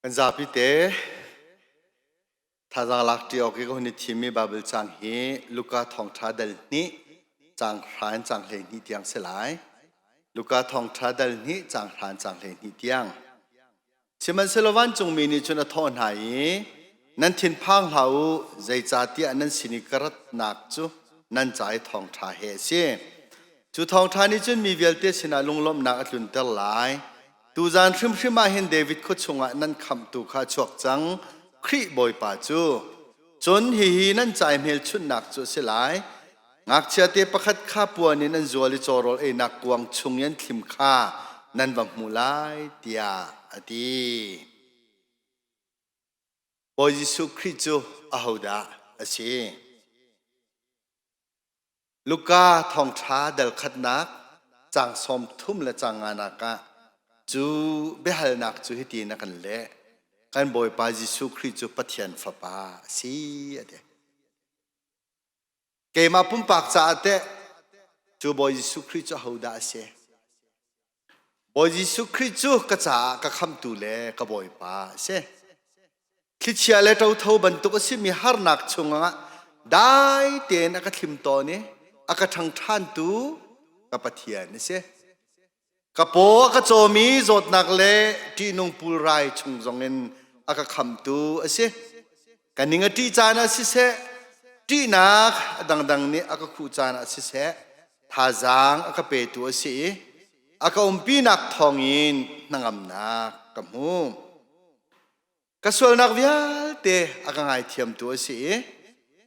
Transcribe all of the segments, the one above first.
Kan zapi te thazaang lak ṭi awk i ka hun i thimmi Baibal caang hi Luka thawngṭha dal hnih caang hra in caang 12 tiang si lai. Luka thawngṭha dal hnih caang hra in caang 12 tiang. Sihmanhsehlaw vancungmi nih cun a thawh hna i, Nan thinphang hlah u, zeicahtiah nan sin i ka ratnak cu nan ca i thawngṭha he a si. Cu thawngṭha nih cun mi vialte sinah lunglawmhnak a tlunter lai. Tuzan hrimhrim ah hin David khua chungah nan khamhtu kha a chuak cang, Khrih Bawipa cu. Cun hihi nan ca i hmelchunhnak cu a si lai. Ngakchiate pakhat kha puan in an zual i cawrawl einak kuang chung i an thlim kha nan va hmu lai, tiah a ti. Bawi Jesuh Khrih cu ahodah a si? Luka thawngṭha dal khatnak caang 30 le caang nganak ah cu biahalnak cu hitin a kan leh. Kan Bawipa Jesuh Khrih cu Pathian Fapa a si, a ti. Keimah pumpak caah teh cu Bawi Jesuh Khrih cu ahodah a si? Bawi Jesuh Khrih cu ka caah ka khamhtu le ka Bawipa a si. Thlichia le ṭotho bantuk a simi harnak chungah dai tein a ka thlim tawn i a ka ṭhangṭhantu ka Pathian a si. Ka paw a ka cawmi zawtnak le ṭihnung pulrai chung zongin a ka khamtu a si. Ka ning a ṭih caan ah siseh, ṭihnak a dangdang nih a ka khuh caan ah siseh, thazaang a ka petu a si i a ka umpinak thawngin hnangamnak ka hmu. Ka sualnak vialte a ka ngaithiamtu a si i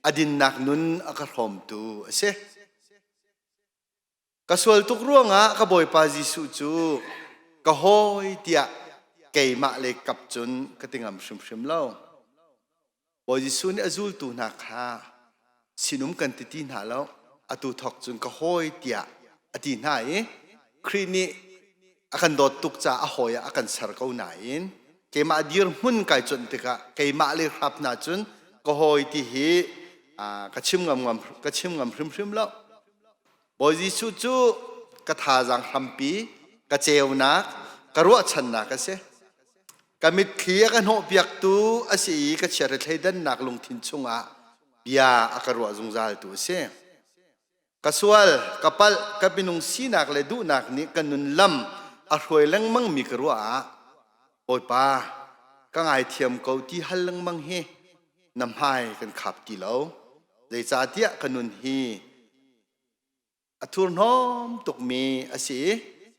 a dinnak nun a ka hrawmtu a si. Ka sual tuk ruangah ka Bawipa Jesuh cu ka hawi tiah keimah le kap cun ka ti ngam hrimhrim lo. Bawi Jesuh nih a zultu hna kha sinum kan ti ti hna lo, atu thawk cun ka hawi tiah a ti hna i Khrih nih a kan dawt tuk caah a hawi ah a kan ser ko nain keimah dirhmun kai cuanh tikah keimah le hrap hna cun ka hawi ti hi ka chim ngam ngam ka chim ngam hrimhrim lo. Bawi Jesuh cu ka thazaang hrampi, ka ceunak, ka ruahchannak a si. Ka mitthli a ka hnawhpiaktu a si i ka chiahre thleidannak lungthin chungah bia a ka ruah zungzaltu a si. Ka sual, ka palh, ka minung sinak le duhnak nih ka nun lam a hruai lengmangmi ka ruah ah Bawipa, ka ngaithiam ko ti hal lengmang hi na hmai kan khap ti lo. Zeicahtiah ka nun hi a thurhnawm tukmi a si i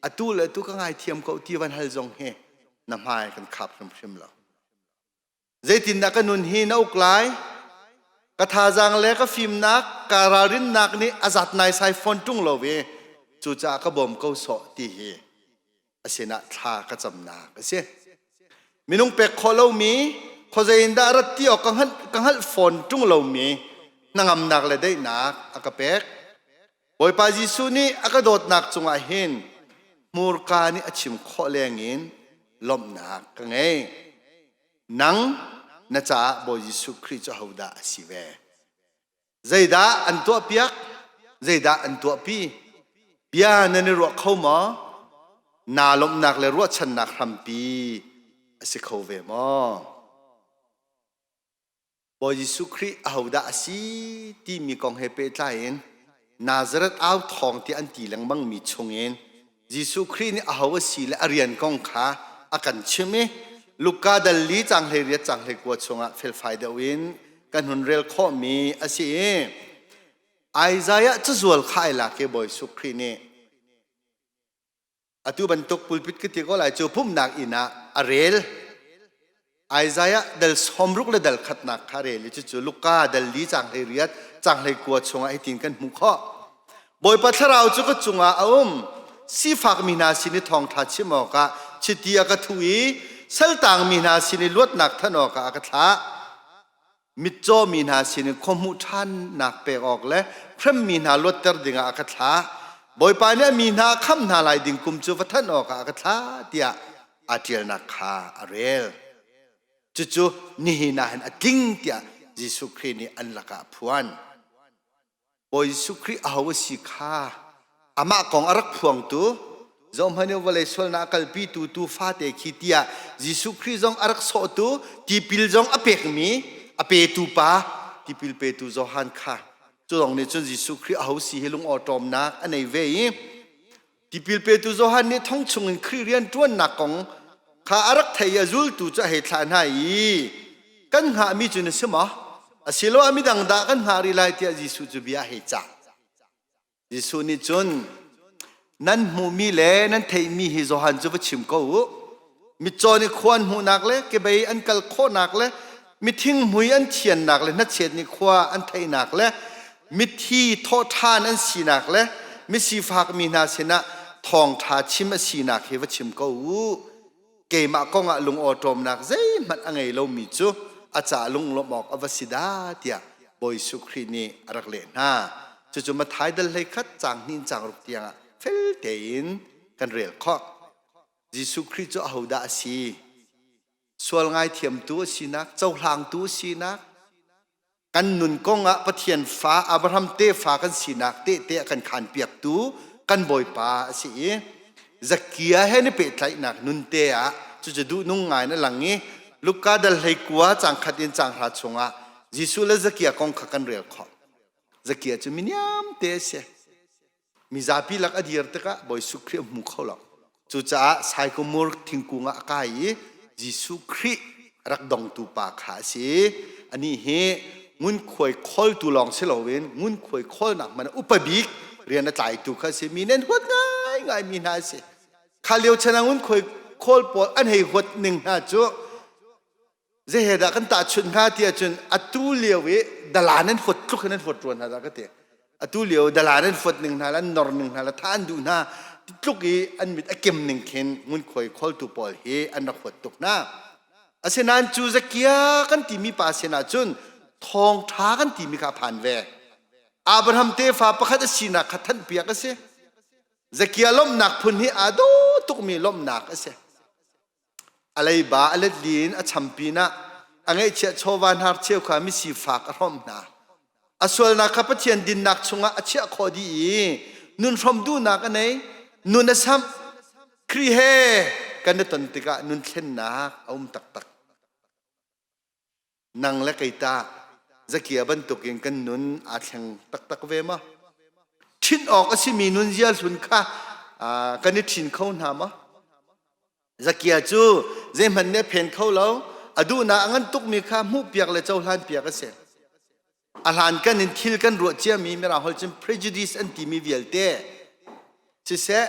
atu le atu ka ngaithiam ko ti van hal zong hi na hmai kan khap hrimhrim lo. Zeitindah ka nun hi na uk lai? Ka thazaang le ka fimnak, ka ralrinnak nih a zat naisai fawn ṭung lo ve. Cucaah ka bawm ko sawh ti hi a sinah thla ka camnak a si. Minung pek khawh lomi, khuazei in dah rat ti awk ka hngalh fawn ṭung lomi hnangamnak le daihnak a ka pek. Bawipa Jesuh nih a ka dawtnak cungah hin hmurka nih a chim khawh lengin lawmhnak ka ngei. Nang na caah Bawi Jesuh Khrih cu ahodah a si ve? Zeidah an tuahpiak? Zeidah an tuahpi? Bia nan i ruah kho maw? Naa lawmhnak le ruahchannak hrampi a si kho ve maw? Bawi Jesuh Khrih ahodah a si timi kong he pehtlai in Nazareth au thawng tiah an ti lengmangmi chungin Jesuh Khrih nih aho a si le a rian kong kha a kan chimh i Luka dal li caang 18 caang 19 chungah felfai deuh in kan hun rel khawhmi a si i Isaiah cazual kha ai lak i Bawi Jesuh Khrih nih atu bantuk pulpit ka ti ko lai cu pumhnak inn ah a rel. Isaiah dal 60 le dal khatnak kha rel i cucu Luka dal li caang 18 caang 19 chungah hitin kan hmuh khawh. Bawipa thlarau cu ka cungah a um. Sifak mi hna sin i thawngṭha chim awkah chiti a ka thuh i saltang mi hna sin i luatnak thanh awkah a ka thlah. Mitcaw mi hna sin in khuahmuh ṭhannak pek awk le hremmi hna luatter dingah a ka thlah. Bawipa nih a mi hna a khamh hna lai ding kum cu va thanh awkah a ka thlah tiah aa ṭialnak kha a rel. Cucu nihin ah hin a tling tiah Jesuh Khrih nih an lakah a phuan. Bawi Jesuh Khrih aho a si kha amah kong a rak phuangtu Zohhmanh u vawlei sualnak a kalpitu tuufa te khi tiah Jesuh Khrih zong a rak sawhtu, tipil zong a pekmi, a petu pa, tipil petu Johan kha cu zong nih cun Jesuh Khrih aho si hi lungawṭawmnak a nei ve i tipil petu Johan nih thong chungin Khrih rian ṭuannak kong kha a rak thei i a zultu cu a hei thlah hna i kan hngahmi cu na si maw? Asiloah midang dah kan hngah rih lai tiah Jesuh cu bia a hei cah. Jesuh nih cun nan hmuhmi le nan theihmi hi Johan cu va chim ko u. Mitcaw nih khua an hmuhnak le kebei an kal khawhnak le mithing mui an thiannak le hnachet nih khua an theihnak le mithi thawhṭhan an sinak le misifak mi hna sinah thawngṭha chim a sinak hi va chim ko u. Keimah kong ah lungawṭawmnak zeihmanh a ngei lomi cu a ca lunglawmh awk a va si dah tiah Bawi Jesuh Khrih nih a rak leh hna. Cucu Matthai dal 11 caang hnih in caang ruk tiangah fel tein kan rel khawh. Jesuh Khrih cu ahodah a si? Sual ngaithiamtu a sinak, cohlangtu a sinak, kan nun kong ah Pathian fa Abraham tefa kan sinak tehte a kan khanpiaktu kan Bawipa a si i Zakia he ni pehtlaihnak nun te ah cucu duhnung ngai na lang i Luka dal 19 caang khat in caang hra chungah Jesuh le Zakia kong kha kan rel khawh. Zakia cu miniam te a si. Mizapi lak a dir tikah Bawi Jesuh Khrih a hmu kho lo. Cucaah saikumur thingkung ah a kai i Jesuh Khrih rak dongtu pa kha a si. Anih hi ngunkhuai khawltu lawng si loin ngunkhuai khawlnak man upa bik rian a tlaitu kha a si. Mi nih an huat ngaingai mi hna a si. Kha lio chan ah ngunkhuai khawl pawl an hei huat ning hna cu Zei he dah kan tahchunh hnga ti ahcun atu lio i dalan an huat tluk in an huat rua hna dah ka ti. Atu lio dalan an huat ning hna le an nor ning hna le tha an duh hna ti tluk i an mit a kem ning khin ngunkhuai khawltu pawl hi an rak huat tuk hna. Asinain cu Zakia kan timi pa sinah cun thawngṭha kan timi kha a phan ve. Abraham tefa pakhat a sinak kha thanhpiak a si. Zakia lawmhnak phun hi aa dawh tukmi lawmhnak a si. A leiba a let li in a cham pinah a ngeihchiah chawva hnarcheu kha misifak a hrawmh hna. A sualnak kha Pathian dinnak chungah a chiah khawh dih i nun hrawm duhnak a nei, nun a samh. Khrih he kan i ton tikah nun thlennak a um taktak. Nang le kei tah Zakia bantukin kan nun aa thleng taktak ve maw? Ṭhinh awk a simi nunzia hlun kha kan i ṭhin kho hna maw? Zakia cu zeihmanh nih a phen kho lo. A duhnak a ngan tukmi kha hmuhpiak le cohlanpiak a si. A hlankan in thil kan ruah ciami Mirang holh cun prejudice an timi vialte siseh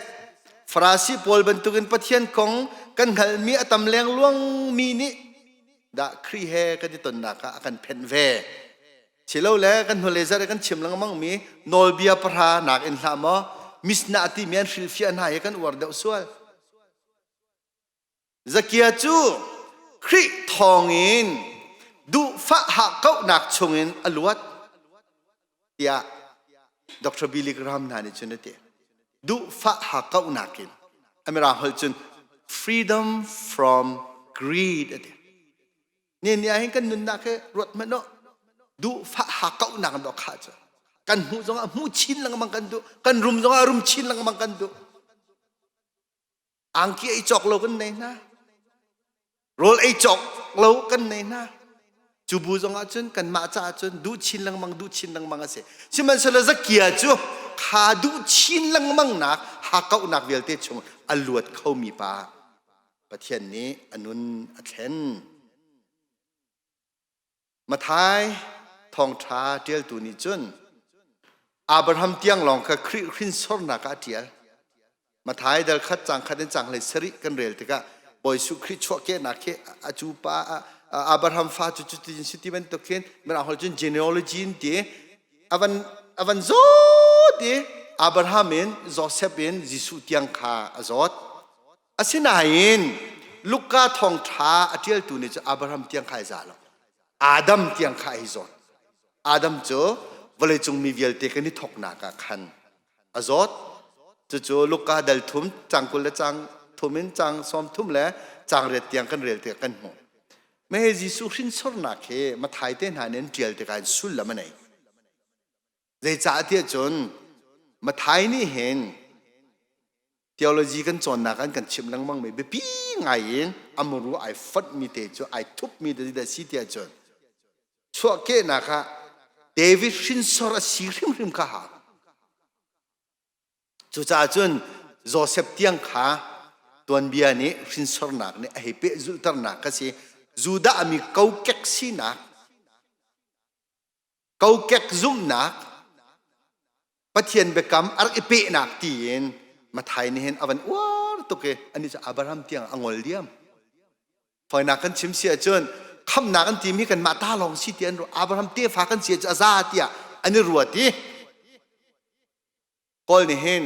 Farasi pawl bantukin Pathian kong kan hngalhmi a tam lengluangmi nih dah Khrih he kan i tonnak ah a kan phenh ve. Silole kan hnulei zarh i kan chim lengmangmi nawlbia pahra nakin hlah maw Mishnah timi an hrilhfiah hna hi kan uar deuh sual. Zakia cu Khrih thawngin duhfah hakkauhnak chungin a luat tiah Dr. Billy Graham hna nih cun a ti. Duhfah hakkauhnak in a mirang holh cun freedom from greed a ti. Ne ni ahhin kan nunnak hi ruat hmanh u. Duhfah hakkauhnak in dawh khah cu. Kan hmuh zongah hmuh chin lengmang kan duh. Kan rum zongah rum chin lengmang kan duh. Angki ei cawk lo kan nei hna. Rawl ei cawk lo kan nei hna. Cu bu zong ah cun kanmah caah cun duh chin lengmang duh chin lengmang a si. Sihmanhsehlaw Zakia cu kha duh chin lengmang nak hakauhnak vialte chung a luat khomi pa Pathian nih a nun a thlen. Matthai thawngṭha ṭialtu nih cun Abraham tiang lawng kha Khrih hrinsornak ah a ṭial. Matthai dal khat cang khat in cang hlei sarih kan rel tikah Bawi Jesuh Khrih chuahkehnak khi a cu pa Abraham fa cu cutin si ti bantuk khin mirang holh cun genealogy in ti avan avan zawt i Abraham in Joseph in Jesuh tiang kha a zawt. Asinain Luka thawngṭha a ṭialtu nih cu Abraham tiang kha ai za lo. Adam tiang kha ai zawt. Adam cu vawleicung mi vialte kan i thawknak ah khan a zawt. Cucu Luka dal thum cang 20 le cang thum in cang 30 le cang riat tiang kan rel tikah kan hmuh. Mah Jesuh hrinsornak hi Matthai te hna nih an ṭial tikah in sullam a nei. Zeicahtiah cun Matthai nih hin. Theology kan cawnnak an kan chimh lengmang mi biapi ngai in amuru ai fonh mi te cu ai thup mi te dah si tiah cun chuahkehnak ah David hrinsor a si hrimhrim kha hau. Cucaah cun Joseph tiang kha tuanbia nih hrinsornak nih a hei pehzulhternak kha si. Judah mi kokek sinak, kokek zumhnak, Pathian biakam a rak i pehnak tiin Matthai nih hin a van uar tuk i anih cu Abraham tiang a ngol diam. Fawinak kan chim si ahcun khamnak an timi kanmah ta lawng si ti an ruah. Abraham tefa kan si cu a za tiah an i ruat i Paul nih hin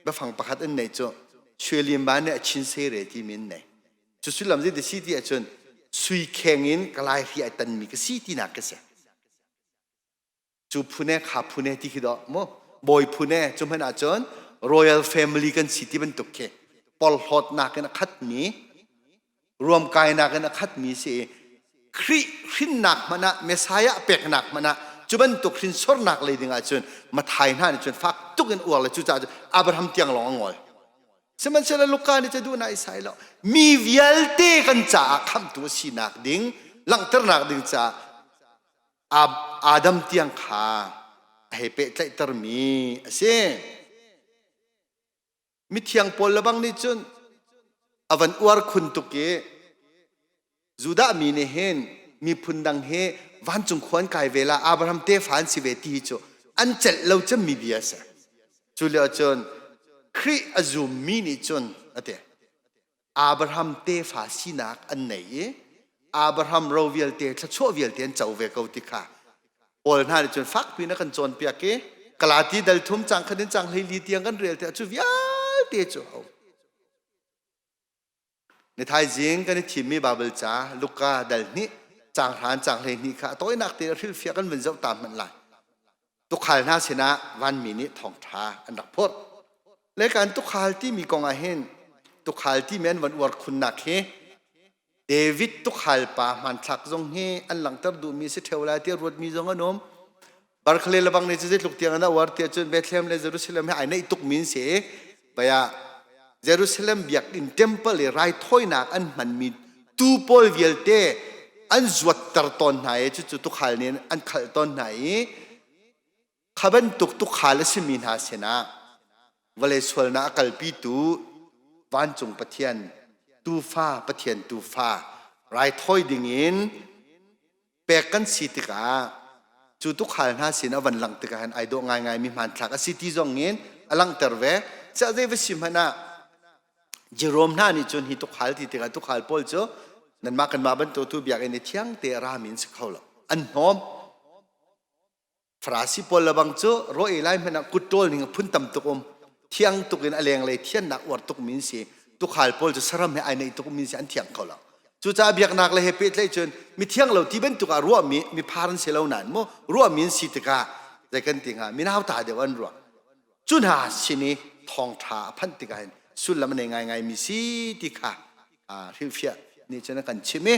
biafang pakhat an nei cu Shuelimba nih a chin sere timi an nei. Cu sullam zei ti si ti ahcun sui kheng in ka laihri ai tanmi ka si tinak ka si. Cu phun e kha phun e ti khi dawh mu bawi phun e cu hmanh ahcun royal family kan si ti bantuk khi porhlawtnak in a khatmi ruamkainak in a khatmi si i Khrih hrinnak hmanh ah Messiah peknak hmanh ah cu bantuk hrinsornak lei ding ahcun Mathai hna nih cun fak tuk in uar le cucaah cun Abraham tiang lawng a ngol. Sihmanhsehlaw Luka nih cu duh na i sai lo. Mi vialte kan caah khamhtu a sinak ding langhternak ding caah Adam tiang kha a hei pehtlaihtermi a si. Mithiang Paul lebang nih cun a van uar khun tuk i Judah mi nih hin miphun dang hi vancung khua an kai ve la Abraham tefa an si ve ti hi cu an celh lo cemmi bia a si. Cu lio cun Khrih a zummi nih cun a ti. Abraham tefa sinak an nei i Abraham ro vialte thluachuah vialte an co ve ko ti kha Paul hna nih cun fakpi in a kan cawnpiak i Galati dal thum cang khat in cang 14 tiang kan rel te cu vialte cu a um. Ni thaizing kan i thimmi Baibal ca Luka dal hnih cang hran cang 12 kha a tawinak te hrilhfiah kan vun zoh ta hmanh lai. Tukhal hna sinah vanmi nih thawngṭha an rak phurh. Le kan tukhal timi kong ah hin tukhal timi an van uar khunnak hi David tukhal pa hmanthlak zong hi an langhter duhmi si ṭheo lai tiah ruatmi zong an um. Barkale lebang nih cu zeitluk tiang an uar tiah cun Bethlehem le Jerusalem he ai naih tukmi an si i baya Jerusalem biakinn temple i raithawinak an hmanmi tuu pawl vialte an zuatter tawn hna i cucu tukhal nih an khalh tawn hna i kha bantuk tukhal a simi hna sinah vawlei sualnak a kalpitu vancung Pathian tuufa Pathian tuufa raithawi dingin pek kan si tikah cu tukhal hna sin a van langh tikah hin ai dawh ngaingai mi hmanthlak a si ti zong in a langhter ve. Siah zei va si hmanh ah Jerome hna nih cun hi tukhal ti tikah tukhal pawl cu nanmah kanmah bantuk tu biakinn i thiang te a rami an si kho lo. An hnawm. Farasi pawl lebang cu raw ei lai hmanh ah kut ṭawl ning phun tam tuk um. Thiang tuk in a lenglei thiannak uar tuk mi an si. Tukhal pawl cu saram he ai neih tuk mi an si an thiang kho lo. Cucaah biaknak le he pehtlaih cun mithiang lo ti bantuk ah ruahmi miphar an si lo nain mu ruahmi an si tikah zei kan ti hnga minau ta deuh an ruah. Cu hna sin i thawngṭha a phanh tikah hin sullam a nei ngaingaimi si ti kha hrilhfiah nih cun a kan chimh i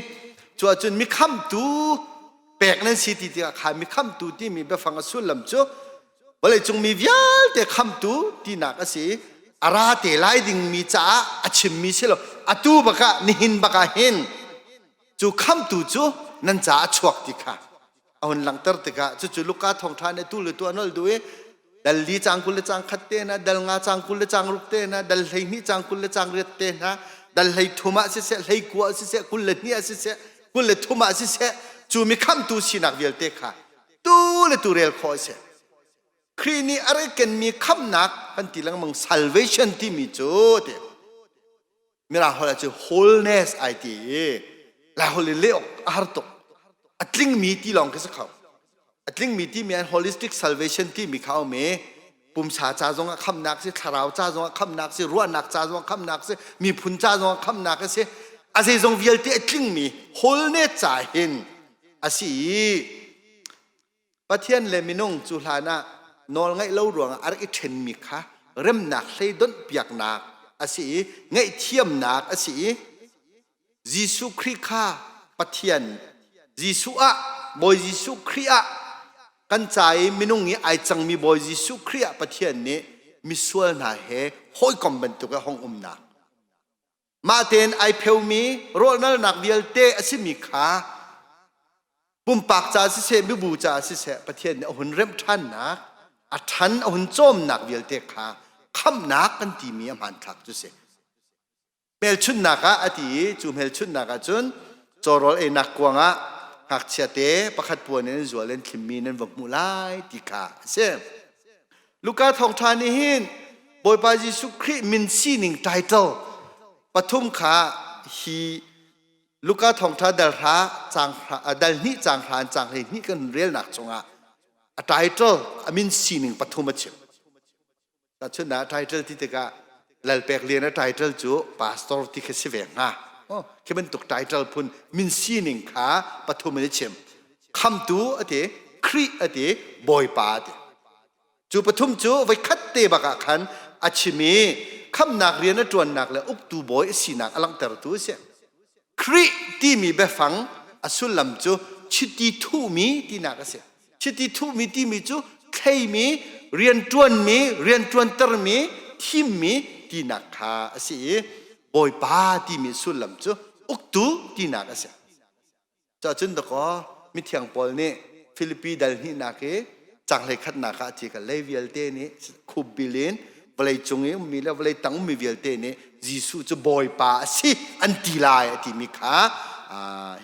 cu ahcun mikhamtu pek nan si ti tikah kha mikhamtu timi biafang a sullam cu vawleicung mi vialte khamtu tinak a si a ra te lai dingmi caah a chimmi si lo atu bakah nihin bakah hin cu khamtu cu nan caah a chuak ti kha a hun langhter tikah cucu Luka thawngṭha nih tu le tu a nolh duh i dal li cang 20 le cang khat te hna dal nga cang 20 le cang ruk te hna dal 12 cang 20 le cang riat te hna dal 13 ah siseh 19 ah siseh 22 ah siseh 23 ah siseh cu mi khamhtu sinak vialte kha tu le tu rel khawh a si Khrih nih a rak kenmi khamhnak kan ti lengmang salvation timi cu ti Mirang holh ah cu wholeness ai ti i Laiholh in leh awk a har tuk. A tlingmi ti lawng khi si kho. A tlingmi timi an holistic salvation timi kha um i pumsa ca zong ah khamnak si, thlarau ca zong ah khamnak si, ruahnak ca zong ah khamnak si, miphun ca zong ah khamnak a si. A zeizong vialte a tlingmi wholeness ca hin a si i Pathian le minung cu hlan ah nawlngaih lo ruangah a rak i ṭhenmi kha remnak hleidonh piaknak a si i ngaihthiamnak a si i Jesuh Khrih kha Pathian Jesuh ah Bawi Jesuh Khrih ah kan ca i minung i ai cangmi Bawi Jesuh Khrih ah Pathian nih misual hna he hawikom bantuk i hong umnak. Mah tein ai pheumi rawlnalnak vialte a simi kha pumpak ca siseh, mibu ca siseh Pathian nih a hun remh ṭhannak, a ṭhan a hun cawmnak vialte kha khamhnak kan timi a hmanthlak cu si. Hmelchunhnak ah a ti i cu hmelchunhnak ah cun cawrawl einak kuang ah ngakchia te pakhat puan in zual in thlimmi nan va hmuh lai ti kha a si. Luka thawngṭha nih hin Bawipa Jesuh Khrih min sining title pathum kha hi Luka thawngṭha dal hra caang dal hnih caang hra in caang 12 kan relnak chungah a title a min sining pathum a chim. Tahchunhnak title ti tikah Lalpek Lian a title cu pastor ti khi si ve hnga. Oh, khi bantuk title phun min sining kha pathum in a chim. Khamtu a ti, Khrih a ti, Bawipa a ti. Cu pathum cu voi khat te bak ah khan a chim i khamnak rian a ṭuannak le uktu bawi a sinak a langhtertu a si. Khrih timi biafang a sullam cu chiti thuhmi tinak a si. Chiti thuhmi timi cu thleimi, rianṭuanmi, rianṭuantermi, thimmi tinak kha a si i Bawipa timi sullam cu uktu tinak a si. Cuahcun dakaw mithiang Paul nih Filipi dal hnihnak i caang hleikhatnak ah a ti ka lei vialte nih khupbil in vawlei cung i ummi le vawlei tang ummi vialte nih Jesuh cu Bawipa a si an ti lai a timi kha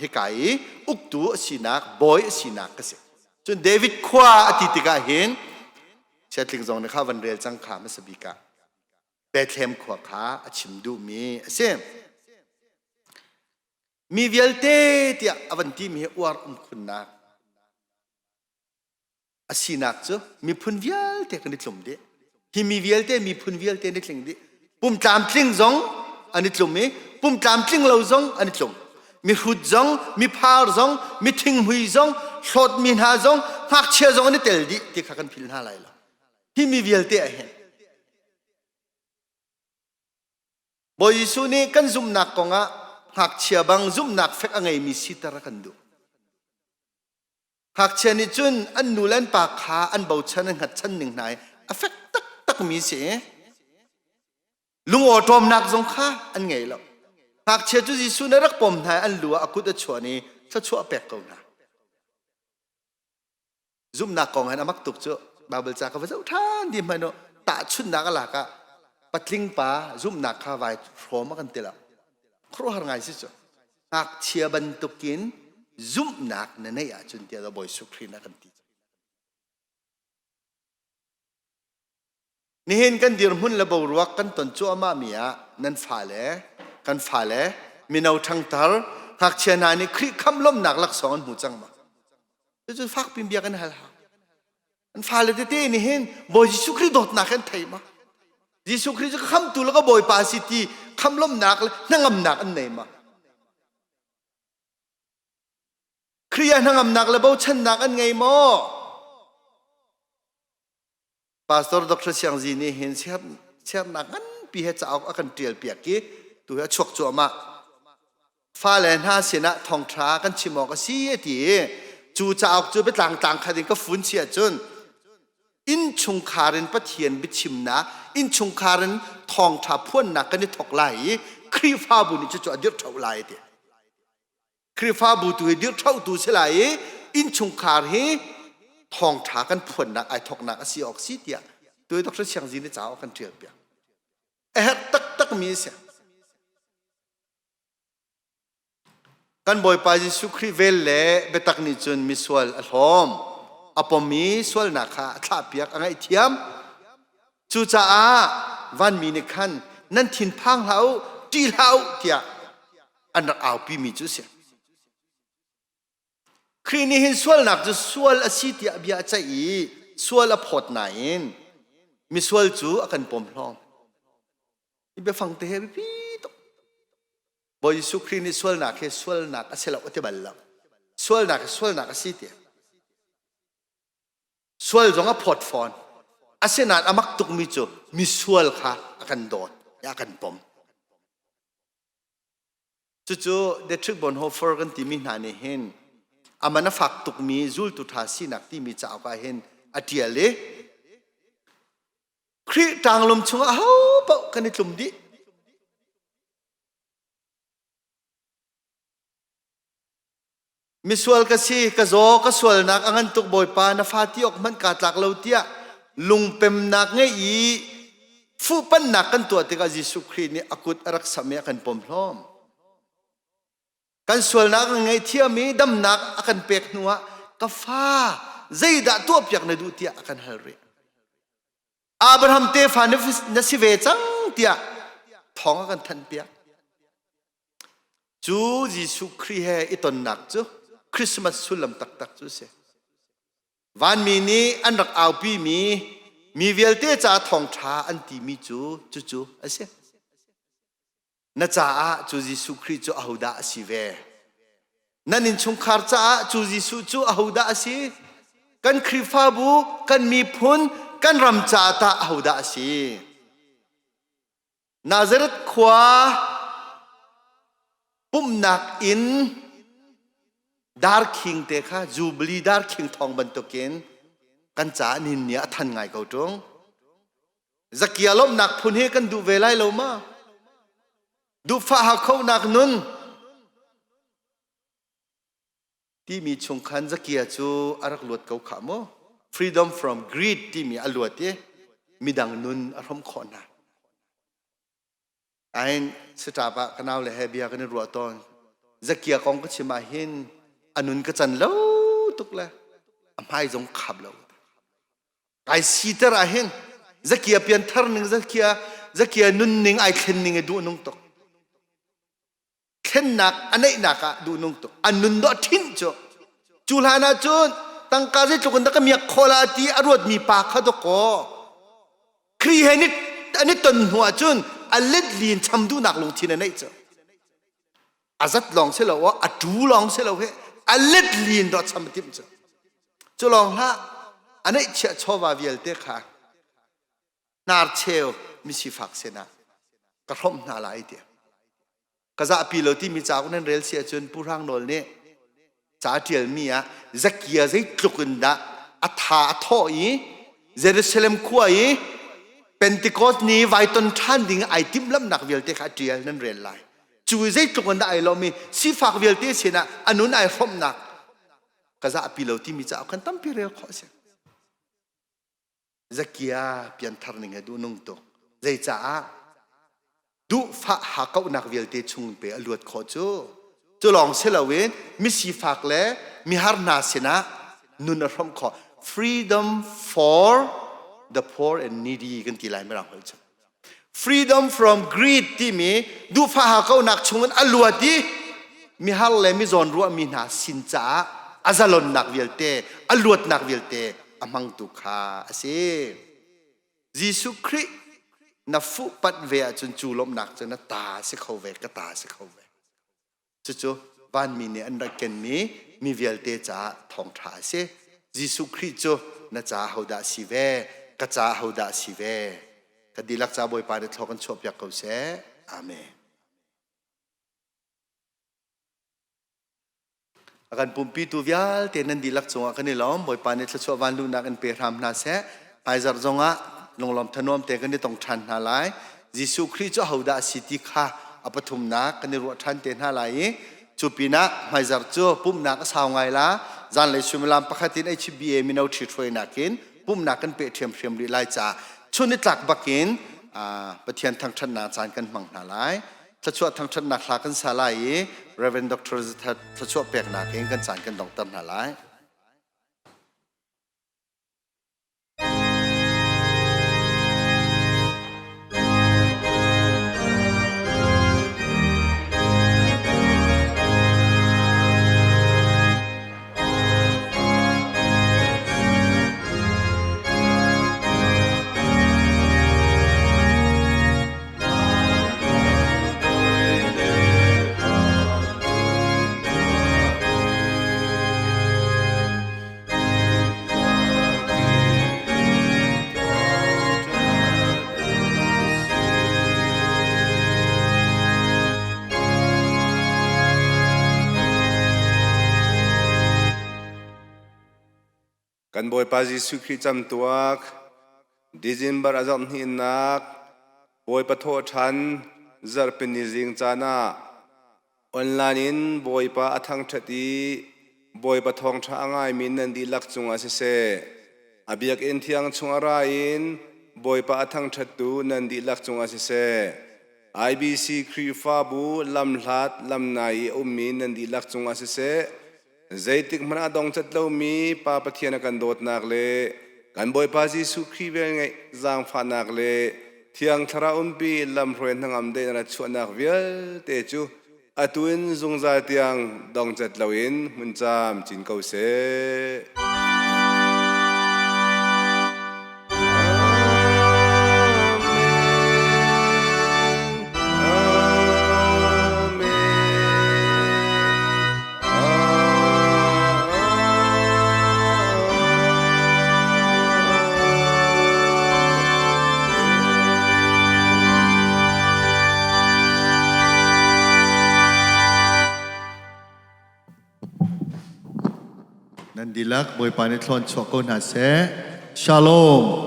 hika i uktu a sinak bawi a sinak ka si. Cun David khua a ti tikah hin Siatling zong nih kha van rel cang kha hmasa bik ah Bethlehem khua kha a chim duhmi a si. Mi vialte tiah a van timi hi uar um khunnak a sinak cu miphun vialte kan i tlum dih. Hi mi vialte miphun vialte an i tling dih. Pum tlamtling zong an i tlum i pum tlamtling lo zong an i tlum. Mihrut zong, miphar zong, mithinghmui zong, hlawtmi hna zong, ngakchia zong an i tel dih ti kha kan philh hna lai lo. Hi mi vialte ah hin Bawi Jesuh nih kan zumhnak kongah ngakchia bang zumhnak fek a ngeimi siter a kan duh. Ngakchia nih cun an nu le an pa kha an bochan an hngatchan ning hna i a fek taktakmi si. Lungawṭawmnak zong kha an ngei lo. Ngakchia cu Jesuh nih rak pom hna i an lu ah a kut a chuan i thluachuah a pek ko hna. Zumhnak kong hin a mak tuk cu Baibal ca ka va zoh ṭhan ti hmanh u tahchunhnak a lak ah patling pa zumhnak kha vai hrawm a kan ti lo. Khuaruahhar ngai si cu. Ngakchia bantukin zumhnak na neih ahcun tiah Bawi Jesuh Khrih nih a kan ti. Nihin kan dirhmun le boruak kan ton cuahmahmi ah nan fale, kan fale, mino ṭhangthar, ngakchia hna nih Khrih khamh lawmhnak laksawng an hmu cang ma? Cucu fakpi bia kan hal hau. An fale tete nih hin Bawi Jesuh Khrih dawtnak an thei ma? Jesuh Khrih cu ka khamtu le ka Bawipa si ti khamh lawmhnak le hnangamnak an nei ma? Khrih ah hnangamnak le bochannak an ngei maw? Pastor Dr. Siang Zi nih hin siarnak nganpi he cauk a kan ṭial piak i tu hi a chuak cuahmah. Fale hna sinah thawngṭha kan chim awk a si a ti i cu cauk cu biatlang tlang khat in ka fun si ahcun innchungkhar in Pathian biachimnak, innchungkhar in thawngṭha phuannak kan i thawk lai i Khrihfabu nih cucu a dirh ṭheo lai a ti. Khrihfabu tu hi dirhṭhotu si lai i innchungkhar hi thawngṭha kan phuannak ai thawknak a si awk si tiah tuai Dr. Siang Zi nih cauk kan ṭial piak. A herh taktakmi a si. Kan Bawipa Jesuh Khrih vel le biatak nih cun misual a hlawm. A pom i sualnak kha a thlahpiak, a ngaihthiam. Cucaah vanmi nih khan nan thinphang hlah u, ṭih hlah u tiah an rak aupimi cu a si. Khrih nih hin sualnak cu sual a si tiah bia a ceih i sual a phawt nain misual cu a kan pawmhlawm. Hi biafang te he biapi tuk. Bawi Jesuh Khrih nih sualnak hi sualnak a si lo a ti bal lo. Sualnak hi sualnak a si tiah. Sual zong a phawt fawn. Asinain a mak tukmi cu misual kha a kan dawt, a kan pom. Cucu Dietrich Bonhoeffer kan timi hna nih hin a man a fak tukmi zultu ṭha sinak timi cauk ah hin a ṭial i. Khrih ṭanglum chungah aho paoh kan i tlum dih. Misual ka si, ka zaw, ka sualnak a ngan tuk Bawipa, na fa ti awk hmanh kaa tlak lo tiah lungpemnak ngei i fuhpannak kan tuah tikah Jesuh Khrih nih a kut a rak samh i a kan pom hlawm. Kan sualnak a ngaihthiam i damnak a kan pek hnuah ka fa zeidah tuahpiak na duh tiah a kan hal rih. Abraham tefa na si ve cang tiah thawng a kan thanhpiak. Cu Jesuh Khrih he i tonnak cu Christmas sullam taktak cu a si. Vanmi nih an rak aupimi mi vialte caah thawngṭha an timi cu cucu a si. Na caah cu Jesuh Khrih cu ahodah a si ve? Nan innchungkhar caah cu Jesuh cu ahodah a si? Kan Khrihfabu, kan miphun, kan ram caah tah ahodah a si? Nazareth khua pumhnak inn darkhing te kha Jubilee darkhing thawng bantukin kan caah nihin ni ah a than ngai ko ṭung. Zakia lawmhnak phun hi kan duh ve lai lo ma? Duhfah hakkauhnak nun timi chung khan Zakia cu a rak luat ko khah mu. Freedom from greed timi a luat i midang nun a hrawm khawh hna. Ain sitap ah ka nau le he bia kan i ruah tawn. Zakia kong ka chim ah hin a nun ka can lo tuk le a hmai zong khap lo. Ai siter ah hin Zakia pianthar ning Zakia Zakia nun ning ai thlen ning i duh nung tuk. Thlennak a neihnak ah duhnung tuk. An nun dawh ṭhinh cu. Cu hlan ah cun tangka zeitluk in dah ka miak khawh la ti a ruatmi pa kha dawkaw Khrih he an i ton hnu ah cun a let li in cham duhnak lungthin a neih cu. A zat lawng si lo a ṭu lawng si lo he a let li in dawh cham a timh cu. Cu lawng hlah a neihchiah chawva vialte kha hnarcheu misifak sinah ka hrawmh hna lai tiah ka zahpi lo timi cauk nan rel si ahcun Pu Hrang Nawl nih ca ṭialmi ah Zakia zeitluk in dah a tha a thawh i Jerusalem khua i Pentecost ni vai ton ṭhan ding ai timhlamhnak vialte kha a ṭial nan rel lai. Cu zeitluk in dah ai lawm i sifak vialte sinah a nun ai hrawmhnak ka zahpi lo timi cauk khan tampi rel khawh a si. Zakia pianthar ning he duhnung tuk. Zeicaah? Duhfah hakkauhnak vialte chung pe a luat khawh cu. Cu lawng si loin misifak le mihar hna sinah nun a hrawmh khawh. Freedom for the poor and needy kan ti lai mirang holh cu. Freedom from greed timi duhfah hakkauhnak chungin a luat i mihar le mizawn ruahmi hna sin caah a zalonnak vialte, a luatnak vialte a hmangtu kha a si. Jesuh Khrih na fuhpanh ve ahcun cu lawmhnak cu na ta si kho ve, ka ta si kho ve. Cucu vanmi nih an rak kenmi mi vialte caah thawngṭha a si. Jesuh Khrih cu na caah hodah si ve, ka caah hodah si ve. Ka dihlak ca Bawipa nih thlaw kan chuahpiak ko seh. Amen. A kan pumpitu vialte nan dihlak cungah kan i lawm. Bawipa nih thluachuah vanluhnak in pe hram hna seh. Hmaizarh zongah lunglawm thanuam te kan i tong ṭhan hna lai. Jesuh Khrih cu ahodah a si ti kha a pathumnak kan i ruah ṭhan te hna lai i cu pinah hmaizarh cu pumhnak a sau ngai la. Zanlei suimilam pakhat in HBA mino ṭhithruainak in pumhnak kan peh ṭhiamṭhiam rih lai caah chun i tlak bakin Pathian thangṭhatnak caan kan hmang hna lai. Thluachuah thangṭhatnak hla kan sa lai i Reverend Dr. Zathat thluachuah peknak in kan caan kan donghter hna lai. Kan Bawipa Jesuh Khrih camtuak. December a zarh hnihnak Bawipa thawhṭhan zarhpini zing caan ah online in Bawipa a thangṭhat i Bawipa thawngṭha a ngaimi nan dihlak cungah siseh, a biakinn thiang chung a ra in Bawipa a thangṭhattu nan dihlak cungah siseh, IBC Khrihfabu lamhlat lamnai i a ummi nan dihlak cungah siseh, zeitik hmanh ah dongcat lomi Pa Pathian a kan dawtnak le kan Bawipa Jesuh Khrih velngeih zaangfahnak le Thiang Thlarau umpi lamhruai hnangam tein rat chuahnak vialte cu atu in zungzal tiang dongcat loin hmun caam cin ko seh. Nan dihlak Bawipa nih thlawn chuah ko hna seh. Shalom.